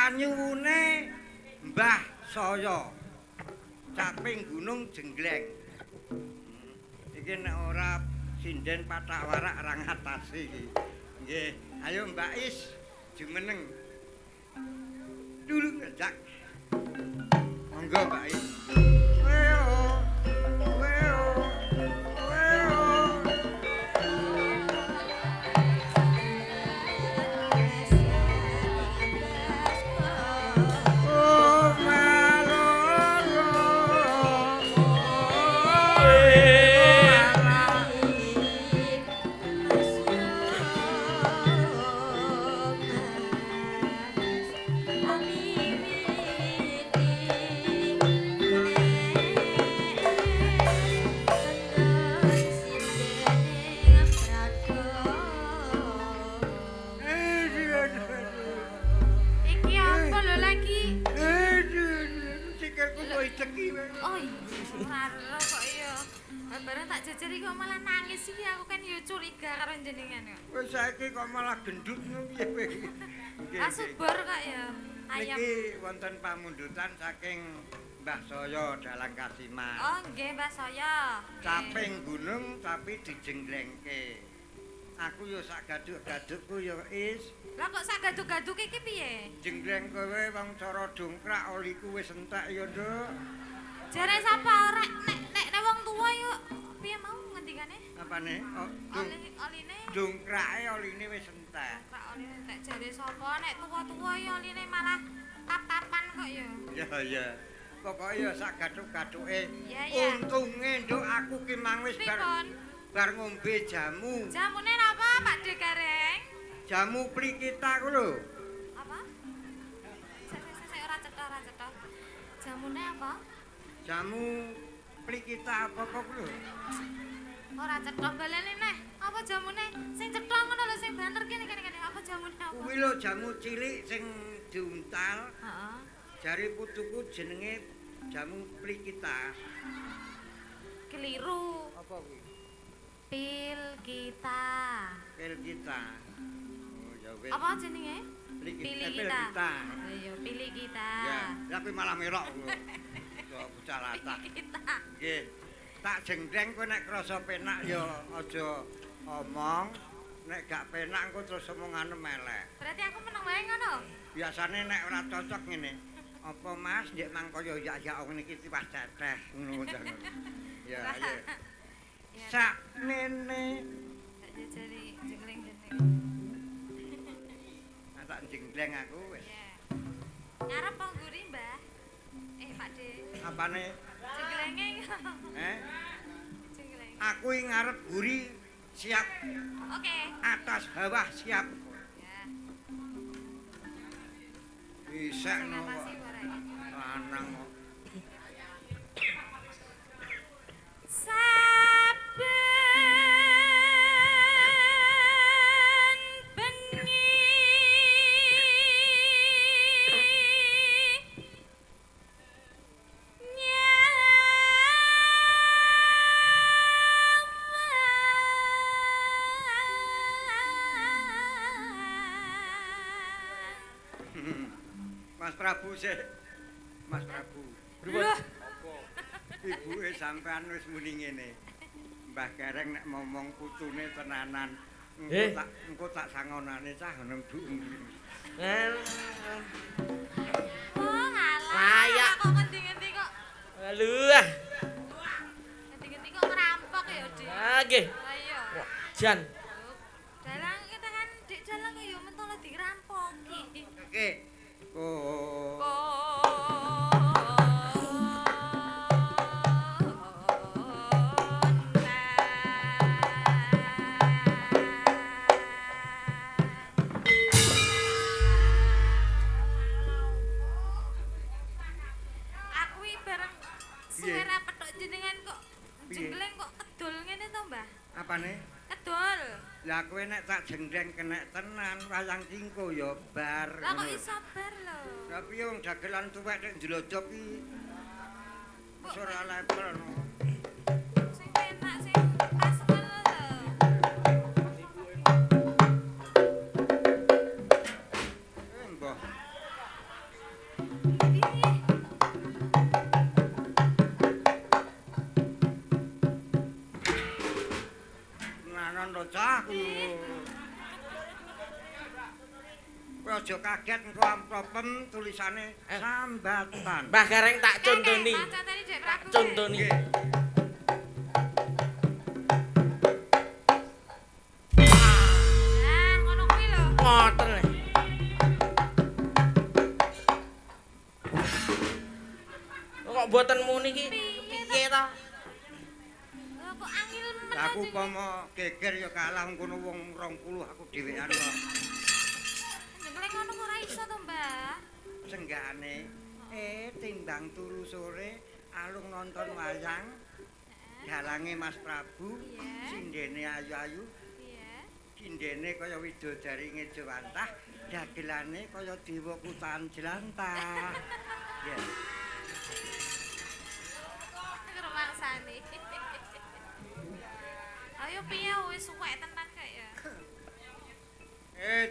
Panyuwune Mbah Saya. Caping Gunung Jenggleng. Iki nek ora sinden patak warak ra ngatasi iki. Nggih, ayo Mbak Is jumeneng. Dulu ngejak. Monggo Mbak Is. Weo. Weo. Weo. Oh maloro. Iki apa lho lagi? Sikilku kok iceki. Oh iya, karo kok iya. Bareng tak jejer iki kok malah nangis iki aku kan yo curiga karo jenengan kok. Wis saiki kok malah gendut ngono piye kowe iki? Nggih, Ah nggih. subur kok ya. Ayam. Niki wonten pamundutan saking Mbah Saya Dalang Kasiman. Oh nggih Mbah Saya. Nggih. Caping gunung tapi dijenglengke. Aku yo sak gaduk-gadukku yo is Lah kok sak gaduk-gaduk iki piye? jenggleng kowe wong cara dongkrak oliku wis entek yo, Nduk. Jare sapa ora nek nek nek wong tuwa yo piye mau ngendikane? Apane? Oh, Oli oline dongkrake oline wis entek. dongkrak oline entek jare sapa nek tuwa-tuwa yo oline malah tap-tapan kok yo. Ya ya. Pokoke ya sak gaduk-gaduke. Ya, ya. Untunge Nduk aku ki mang wis bar Pripun? bar ngombe jamu. Jamune napa Pak De Gareng? Jamu plikita ku lho. Apa? Sik sik sik ora cetha ora cetha. Jamune apa? Jamu plikita apa-apa ku lho. Ora cetha balene neh. Apa jamune? Sing cetha ngono lho sing banter kene kene kene. Apa jamune apa? Kuwi lho jamu cilik sing diuntal. Heeh. Jare putuku jenenge jamu plikita. Keliru. Apa kuwi? Pil kita. Pil kita. Oh ya wis. Apa jenenge? Plikita. Pilih Pil kita. kita. Ayo pilih kita. Ya, tapi malah merok lho. Kok bocah latah. Kita. Nggih. Tak jenggleng kowe nek krasa penak ya aja omong. Nek gak penak engko terus omongane melek. Berarti aku meneng wae ngono. Biasane nek ora cocok ngene. Apa Mas ndek mang kaya yak-yak ngene iki tiwas teteh ngono ta. Ya, ya. Ya. Sak nene Tak jajari jenggleng-jenggleng. Nah, tak jenggleng aku wis. Ya. Ngarep apa ngguri, Mbah? Eh, Pak De. Apane? Jengglenge. Eh, Jenggleng. aku iki ngarep guri siap Oke. atas bawah siap. Ya. Isek no Ngatasi kok. ora iki. Lanang kok. Saben bengi nyawang. Mas Prabu sik. Mas Prabu. Loh, Ibuke sampean wis muni ngene. Mbah Gareng nek momong putune tenanan. Engko Eh. tak sangonane cah ngono nduk. oh ngalah. Layak. Kok ngendi-ngendi kok Aluh. ngendi-ngendi kok ngerampok ya, Dik. Ah, nggih. Ayo. Wah, jan. Dalang kita kan dik dalang ya mentolo dirampoki. Oke. Oh. Aku iki bareng suwe ra petuk jenengan kok Piye? jenggleng kok kedul ngene to, Mbah? Apane? Kedul. Lah kowe nek tak jenggleng kenek tenan wayang kingko ya bar. Lah kok ngono. iso bar lho. Lah piye wong dagelan tuwek nek njlodok iki Mbok wis ora level no. sing penak sing pas ngono lho. Eh, mbah. Nanon to cah. Kowe aja kaget engko amplopem tulisane sambatan. Mbah Gareng tak contoni. Tak contoni. Nah, ngono kuwi lho. Ngoten. Kok mboten muni iki piye to? Kok angel men. Aku upama geger ya kalah ngono wong 20 aku dhewean kok. Jenenge ngono kok ora iso to, Mbah? Senggane timbang turu sore alung nonton wayang. Dalange Mas Prabu, sindene ayu-ayu. Iya. Sindene kaya widodari ngejewantah, dagelane kaya dewa kutan jelantah. Ya. Rumangsane. Ayo piye wis suwek tenan kek ya.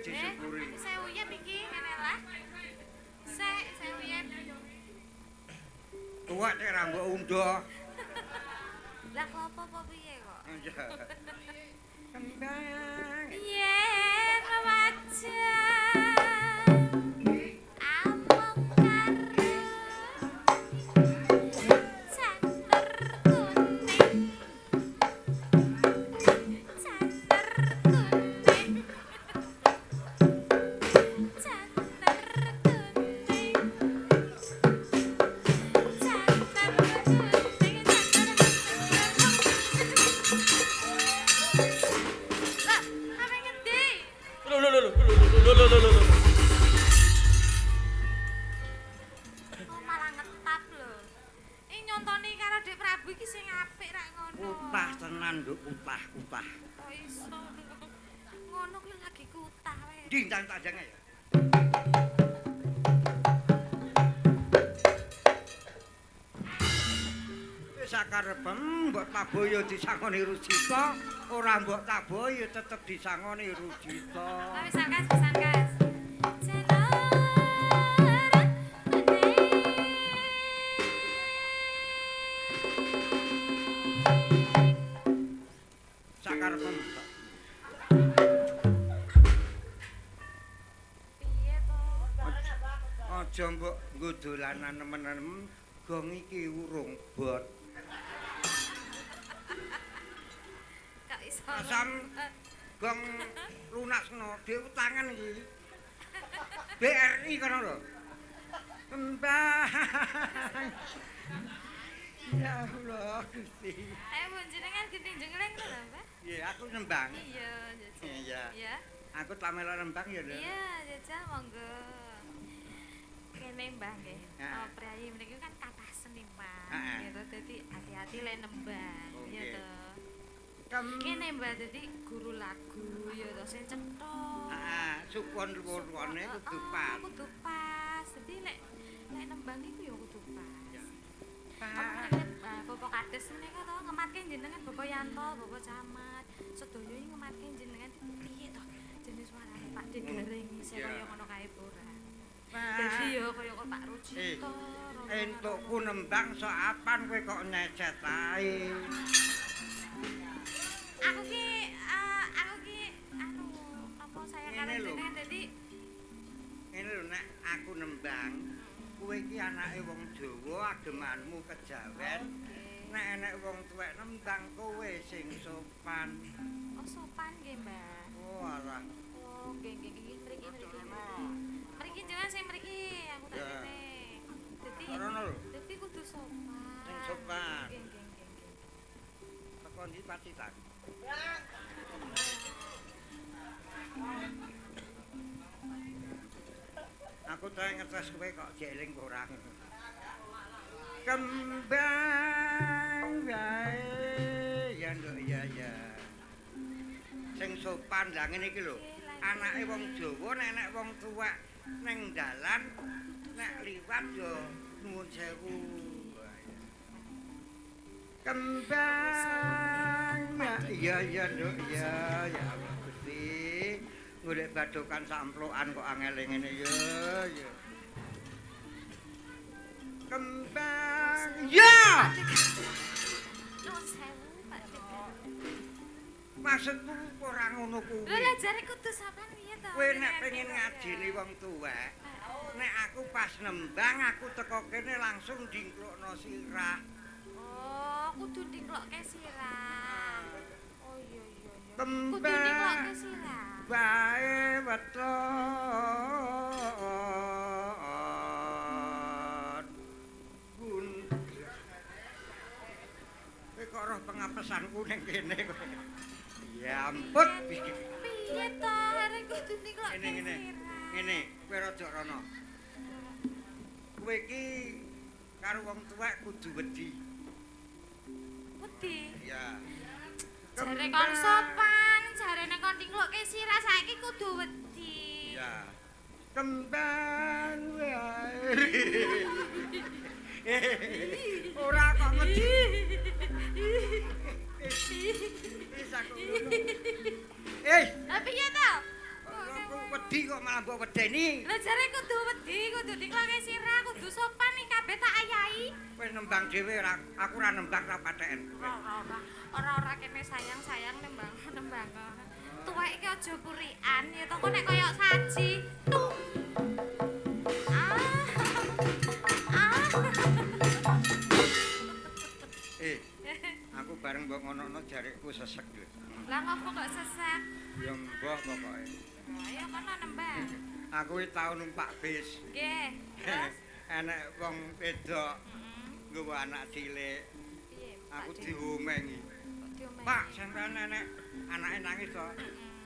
Disyukuri. Sewu yep iki ngene lah. Sek sewu yep. Tuwek nek ra mbok unduh. Lah kok apa piye kok? Kembang. Yen wajah amung karo janur kuning. Janur kuning. Janur kuning. Janur kuning. Lah, sampe ngendi? Lho lho lho lho lho lho lho. Kok malah ngetap lho. Ini nyontoni karo Dik Prabu iki sing apik rak ngono. Kutah tenan nduk, kutah, kutah. Kok iso. Ngono kuwi lagi kutah wae. Ndi ndang tak jange ya. Wis sakarepem mbok taboyo disangoni Rujita, ora mbok taboyo tetep disangoni Rujita. Lah wis angkas, wis angkas. Janur kuning. Sakarepem. Piye to? Aja mbok nggo dolanan nemen-nemen, gong iki urung bot. Kok iso. Asam gong lunasno dhewe utangan iki. BRI kono lho. Kembang. Ya Allah Gusti. Ayo mbok jenengan gending jengleng to lho, Mbah? Iya, aku nembang. Iya, jajal. Iya. Iya. Aku tak melok nembang ya, Nduk. Iya, jajal monggo. Kene Mbah nggih. Heeh. Oh, priyayi mriki kan kathah seniman Heeh. gitu. Dadi hati-hati lek nembang, Oh, ya nggih. to. Kene Mbah dadi guru lagu ya to sing cetha. Heeh, sukun luwurane kudu pas. Kudu pas. Dadi lek lek nembang iku ya kudu pas. Ya. Apa Bapak Kades menika to ngematke jenengan Bapak Yanto, Bapak Camat, sedaya iki ngematke jenengan piye to jenis suarane Pak De Gareng isih Iya. kaya ngono kae apa ora. Dadi ya kaya kok Pak Rujito. Entukku nembang sok apan kowe kok nyecet ae. Aku ki anu apa saya karo Ngene lho. jenengan dadi Ngene lho nek aku nembang, kowe iki anake wong Jawa, agemanmu kejawen. Nek enek wong tuwek nembang kowe sing sopan. Oh sopan nggih, Mbah. Oh alah. Oh nggih nggih nggih mriki mriki. Mriki jenengan sing mriki aku tak Ya. kene. Dadi Rono lho. dadi kudu sopan. Sing sopan. Nggih nggih nggih nggih. Teko ndi Pacitan? Aku ta ngetes kowe kok jek eling apa ora. Kembang wae ya nduk ya ya. Sing sopan lah ngene iki lho. Anake wong Jawa nek enek wong tuwek ning dalan nek liwat yo nuwun sewu. Kembang ya iya ya nduk ya ya Allah Gusti. Golek badokan samplokan kok angele ngene ya ya. Nuwun sewu, Pak De. Maksudmu ora ngono kuwi. Lha lah jare kudu sopan piye to? Kowe nek pengen ngajeni wong tuwek, nek aku pas nembang aku teko kene langsung dingklukno sirah. Oh, kudu dingklokke sirah. Oh iya iya iya. Tembang. Kudu dingklokke sirah. Bae weton. Gun. Kowe kok roh pengapesanku ning kene kowe. Ya ampun. Piye to arek kudu dingklokke Ngene ngene. sirah. Ngene, kowe rada rono. Kowe iki karo wong tuwek kudu wedi. Wedi. Iya. Jare kon sopan, jare nek kon dingklokke sirah saiki kudu wedi. Iya. Kembang wae. Ora kok wedi. Wis aku ngono. Lah piye to? Aku wedi kok malah mbok wedeni. Lah jare kudu wedi, kudu dingklokke sirah, kudu sopan iki kabeh tak ayahi. Kowe nembang dhewe ora, aku ora nembang ra patheken. Ora kene sayang-sayang nembang-nembang. Tuwek iki aja purikan ya to, kok nek kaya saji. Tuk. Ah. Ah. Aku bareng mbok ngono-ngono jarikku sesek lho. Lah ngopo kok sesek? Ya mbok pokoke. Ayo kono nembang. Aku iki tau numpak bis. Nggih. Terus Enek wong wedok nggawa anak cilik. piye? Aku diomengi. Diomengi. Pak, sampean enek anake nangis to.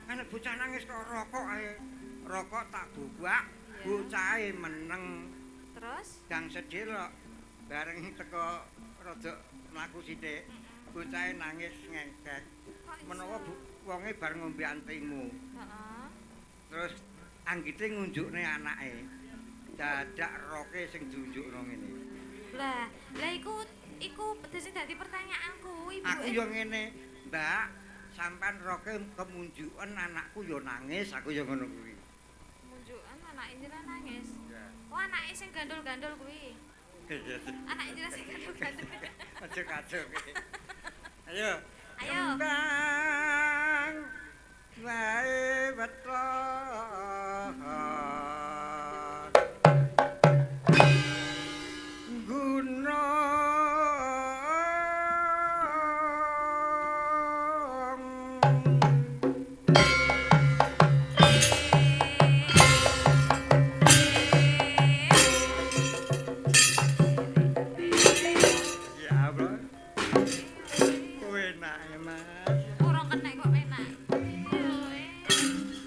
Enek bocah nangis kok rokok ae. Rokok tak bubak, bocahe meneng. Terus Dang sedelok bareng teko rada mlaku sithik. Bocahe nangis ngengkek. kok iso? Menawa wonge bar ngombe antimu. Heeh. Terus anggite ngunjukne anake. Dadak roke sing diunjukno ngene. Lah, lah iku sing dadi pertanyaanku, Ibu. Aku yo ngene, Mbak, sampean roke kemunjuken anakku yo nangis, aku yo ngono kuwi. Munjukan anake jenengan nangis. Ya. Oh, anake sing gandul-gandul kuwi. Anake jenengan sing gandul-gandul. Aja kacau. Ayo. Ayo. Kembang wae weton. Gunung. Ya Allah. Enak ya, Mas. Urung kena kok enak.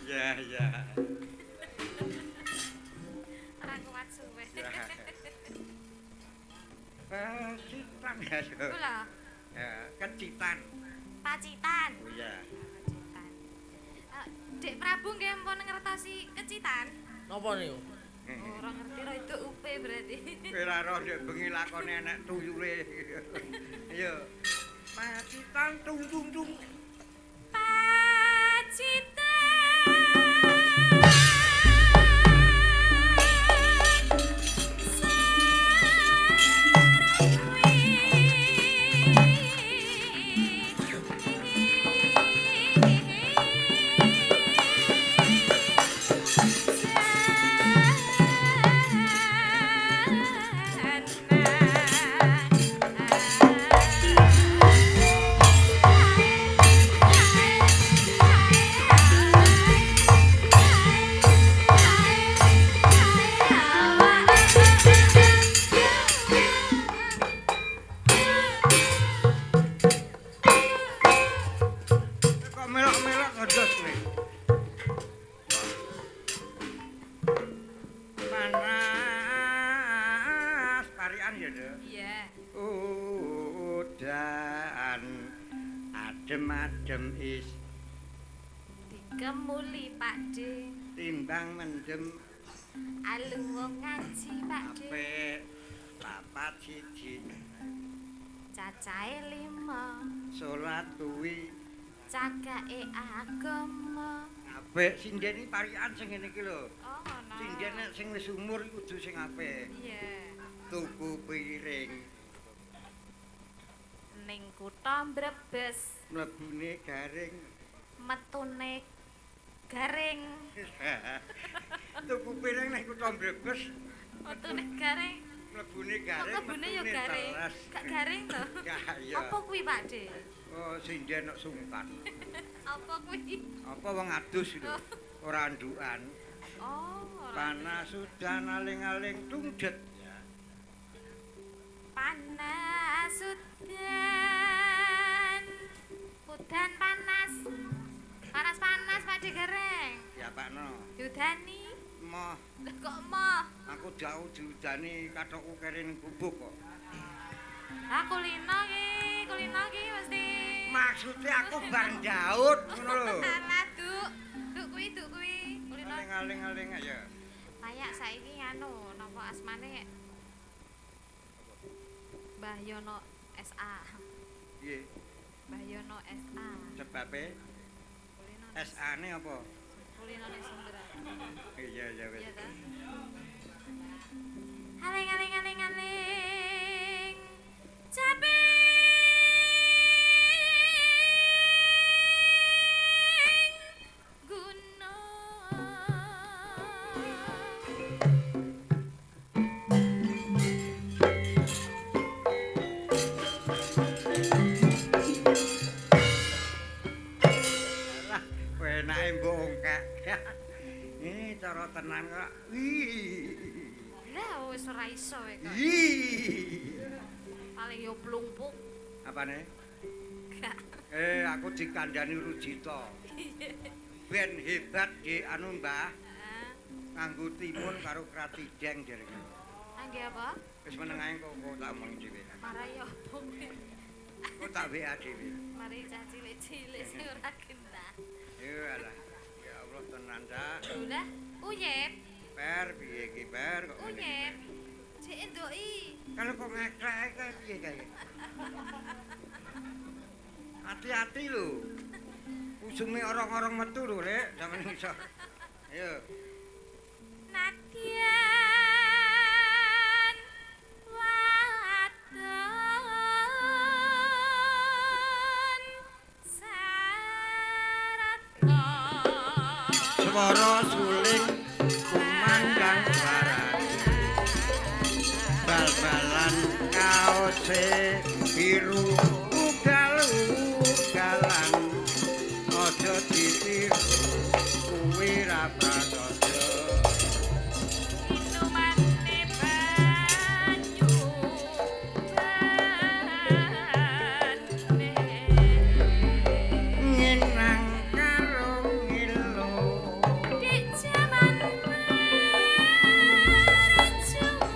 Ya, ya. Ora kuat suwe. Ya. Pacitan ya. Ku lho, Ya, kecitan. Pacitan. Oh iya. Pacitan. Dek Prabu nggih mpun ngertosi kecitan? Napa niku? Ora ngerti ro itu UP berarti. Kowe ora roh ndek bengi lakone enek tuyule. Ayo. Pacitan tung tung tung. Pacitan. Kok melok-melok ngedos kowe. Panas parian ya, Dek. Iya. Udan adem-adem is Dikemuli Pak D. timbang mendem Alu wong ngaji Pak D. apik papat siji Cacahe 5, salat kuwi cagake agama. apik sinden iki parikan sing ngene iki lho. Oh, ngono. Sinden nek sing wis umur iku kudu sing apik. Iya. Tuku piring. Ning kutha Brebes, Mlebune garing. Metune garing. Tuku piring ning kutha Brebes, Metune garing. Mlebune garing. Mlebune ya metune garing. teles. Gak garing to? Gak iya. Apa kuwi, Pak De? Oh, sinden kok sungkan. Apa kuwi? Apa wong adus lho. Ora andukan. Oh, ora. Panas udan aling-aling tungdet. Panas udan. Udan panas. Panas-panas Pak De Gareng. Ya Pakno. Diudani. Moh, Lah kok emoh? Aku jauh diudani kathokku keri ning gubuk kok. Ah kulino ki, kulino ki mesti. Maksudnya aku bar ndaut ngono lho. Alah, Duk. Duk kuwi, Duk kuwi. Kulino. Aling-aling-aling ayo. Layak saiki nganu napa asmane? Mbah Yono SA. Piye? Mbah Yono SA. Sebabe Kulino. SA-ne apa? Kulino ning Sumber. Iya iya wis. Iya ta? Aling aling aling aling. Caping gunung. Lah, enake mbok ongkek. Ini cara tenan kok. Ih. Lah wis ora iso kowe kok. Ih. Paling yo plumpuk. Apane? Gak. Aku dikandani Rujita. Ben hebat di anu Mbah, Heeh. nganggo timun karo kratideng jenenge. Angge apa? Wis meneng ae kok kok tak omong dhewe. Marai opo kowe? Kok tak WA dhewe. Mari cah cilik-cilik sing ora genah. Ya alah. Ya Allah tenan cah. Lah, uyep, Per piye iki per kok ngene iki, uyep. Per? Cek endoki. Kalau kok ngeklek kae piye kae? Hati-hati lho. Usume orang-orang metu lho, Lek, sampeyan iso. Ayo. Nadyan wadon sarata Swara suling kumandang suarane. Bal-balan kaose biru ugal-ugalan. Aja ditiru kuwi ra prasaja. Minumane banyu bane. Nginang karo ngilo. Dek jaman perjuangan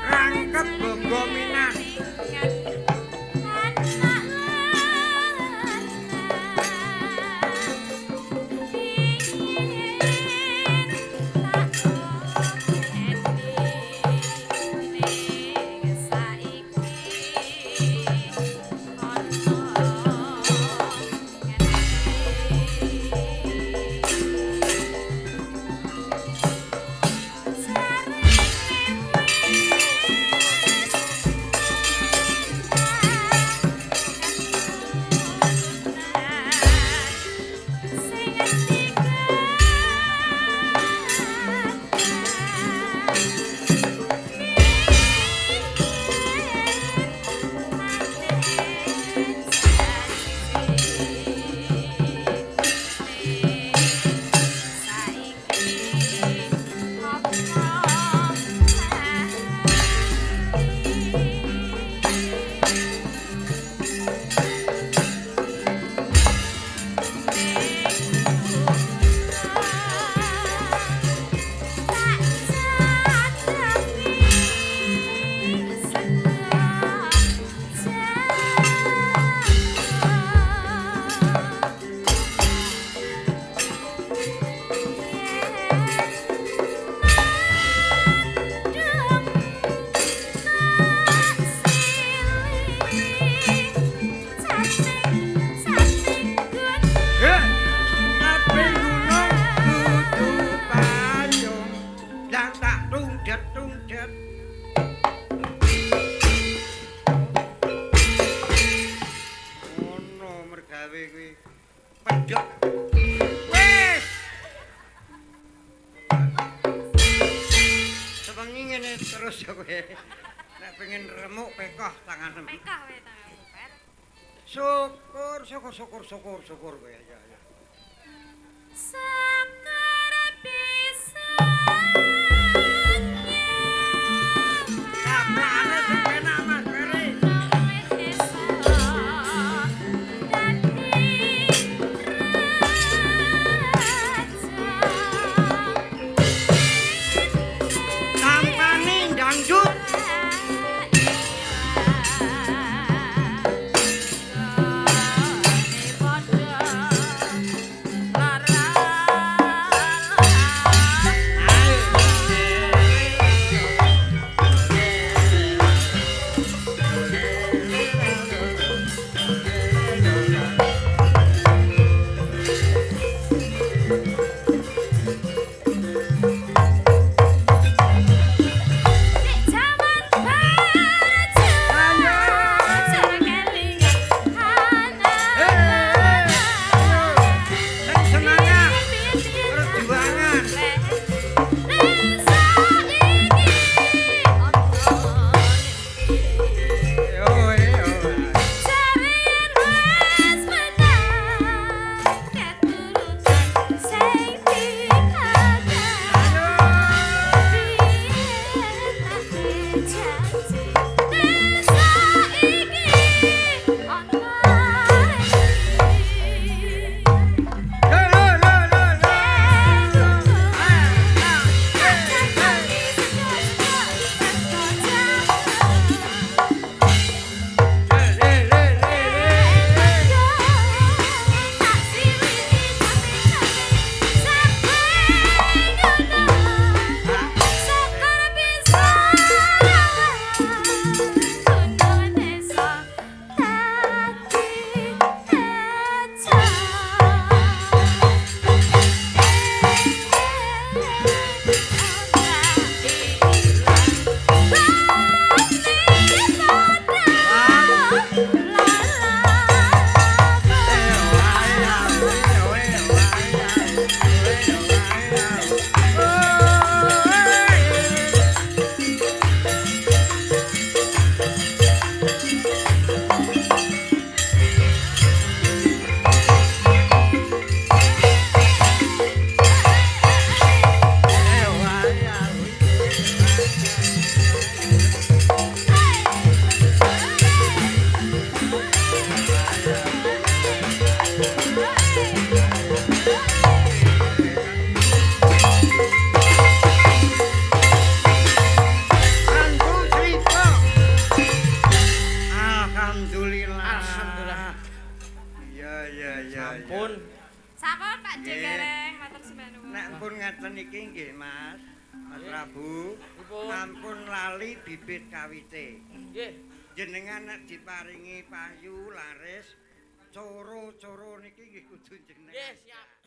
Rangkep bogo minah. Anak Bengi ngene terus ya kowe. Nek pengen remuk pekoh tanganmu. Pekoh kowe tanganmu, Pet. Syukur syukur syukur syukur syukur kowe ya ya. Syukur bisa. Kapane sing penak Mas Peri. Tampane dangdut. Sing semangat perjuangan. Yo yo. Yo yo yo yo yo. Le le le le. Mantu Sripo. Alhamdulillah. Alhamdulillah. Iya iya iya. Sampun. Sampun Pak Nggih. Jegereng, matur sembah nuwun. Nek pun ngaten iki nggih Mas. Mas Prabu, Pripun? ampun lali bibit kawite. Nggih. Jenengan nek diparingi payu laris, coro-coro niki nggih kudu jenengan. Nggih, siap.